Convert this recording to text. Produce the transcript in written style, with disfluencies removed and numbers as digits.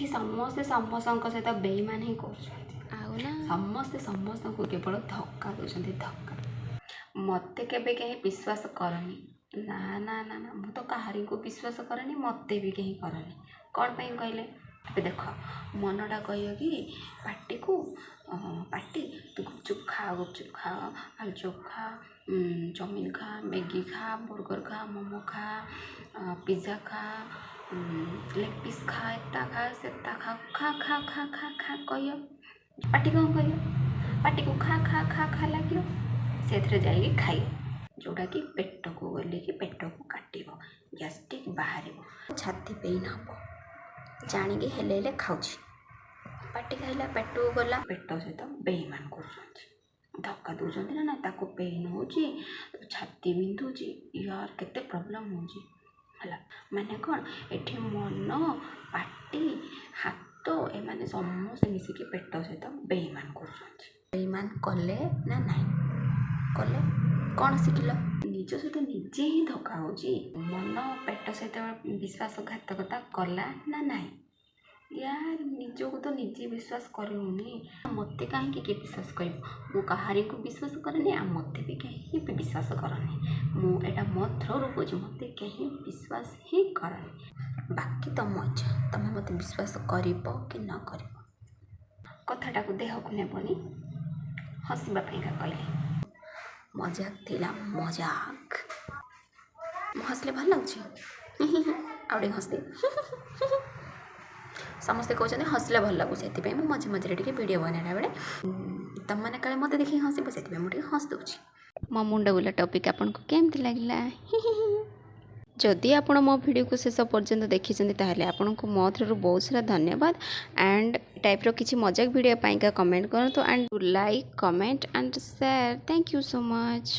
ଏଠି ସମସ୍ତେ ସମସ୍ତଙ୍କ ସହିତ ବେଇମାନ ହିଁ କରୁଛନ୍ତି। ଆଉ ନା। ସମସ୍ତେ ସମସ୍ତଙ୍କୁ କେବଳ ଧକ୍କା ଦେଉଛନ୍ତି, ଧକ୍କା। ମୋତେ କେବେ କେହି ବିଶ୍ୱାସ କରନି। ନା ନା ନା ନା, ମୁଁ ତ କାହାରିକୁ ବିଶ୍ୱାସ କରେନି, ମୋତେ ବି କେହି କରନି। କ'ଣ ପାଇଁ କହିଲେ? ଏବେ ଦେଖ, ମନଟା କହିବ କି ପାଟିକୁ, ପାଟି, ତୁ ଗୁପଚୁପ୍ ଖା, ଗୁପଚୁପ୍ ଖା, ଆଳୁଚପ୍ ଖା, ଚାଉମିନ୍ ଖା, ମ୍ୟାଗି ଖା, ବର୍ଗର୍ ଖା, ମୋମୋ ଖା, ପିଜ୍ଜା ଖା, ଲେଗ୍ ପିସ୍ ଖା, ଏତା ଖା, ସେତା ଖା, ଖା ଖା ଖା ଖା ଖା କହିବ। ପାଟି କ'ଣ କହିବ? ପାଟିକୁ ଖା ଖା ଖା ଖା ଲାଗିବ, ସେଥିରେ ଯାଇକି ଖାଇବ, ଯେଉଁଟାକି ପେଟକୁ ଗଲିକି ପେଟକୁ କାଟିବ, ଗ୍ୟାଷ୍ଟ୍ରିକ୍ ବାହାରିବ, ଛାତି ପେନ୍ ହେବ। ଜାଣିକି ହେଲେ ହେଲେ ଖାଉଛି। ପାଟି ଖାଇଲା, ପେଟକୁ ଗଲା, ପେଟ ସହିତ ବେଇମାନ କରୁଛନ୍ତି, ଧକ୍କା ଦେଉଛନ୍ତି ନା ନା। ତାକୁ ପେନ୍ ହେଉଛି, ଛାତି ବିନ୍ଧୁଛି, ୟାର କେତେ ପ୍ରୋବ୍ଲେମ୍ ହେଉଛି। ହେଲା, ମାନେ କ'ଣ? ଏଠି ମନ, ପାଟି, ହାତ ଏମାନେ ସମସ୍ତେ ମିଶିକି ପେଟ ସହିତ ବେଇମାନ କରୁଛନ୍ତି। ବେଇମାନ କଲେ ନା ନାହିଁ କଲେ? କ'ଣ ଶିଖିଲ? ନିଜ ସହିତ ନିଜେ ହିଁ ଧୋକା ହେଉଛି। ମନ ପେଟ ସହିତ ବିଶ୍ୱାସଘାତକତା କଲା ନା ନାହିଁ? ୟାର, ନିଜକୁ ତ ନିଜେ ବିଶ୍ୱାସ କରିହେଉନି, ମୋତେ କାହିଁକି କିଏ ବିଶ୍ୱାସ କରିବ? ମୁଁ କାହାରିକୁ ବିଶ୍ୱାସ କରେନି, ଆଉ ମୋତେ ବି କେହି ବି ବିଶ୍ୱାସ କରନି। ମୁଁ ଏଇଟା ମୋ ଥ୍ରୋରୁ କହୁଛି, ମୋତେ କେହି ବିଶ୍ୱାସ ହିଁ କରନି। ବାକି ତମ ଇଚ୍ଛା, ତମେ ମୋତେ ବିଶ୍ୱାସ କରିବ କି ନ କରିବ। କଥାଟାକୁ ଦେହକୁ ନେବନି, ହସିବା ପାଇଁକା କହିଲି। ମଜାକ ଥିଲା, ମଜାକ। ମୁଁ ହସିଲେ ଭଲ ଲାଗୁଛି? ଆଉ ଟିକେ ହସିଦିଏ। ସମସ୍ତେ କହୁଛନ୍ତି ହସିଲେ ଭଲ ଲାଗୁଛି, ସେଥିପାଇଁ ମୁଁ ମଝି ମଝିରେ ଟିକେ ଭିଡ଼ିଓ ବନେଇଲା ବେଳେ ତମମାନେ କାଳେ ମୋତେ ଦେଖିକି ହସିବ, ସେଥିପାଇଁ ମୁଁ ଟିକେ ହସି ଦେଉଛି। ମୋ ମୁଣ୍ଡ ବୁଲା ଟପିକ୍ ଆପଣଙ୍କୁ କେମିତି ଲାଗିଲା? ଯଦି ଆପଣ ମୋ ଭିଡ଼ିଓକୁ ଶେଷ ପର୍ଯ୍ୟନ୍ତ ଦେଖିଛନ୍ତି, ତାହେଲେ ଆପଣଙ୍କୁ ମୋ ଥ୍ରୁରୁ ବହୁତ ସାରା ଧନ୍ୟବାଦ। ଆଣ୍ଡ ଟାଇପ୍ର କିଛି ମଜାକ ଭିଡ଼ିଓ ପାଇଁକା କମେଣ୍ଟ କରନ୍ତୁ and like, comment and share. Thank you so much.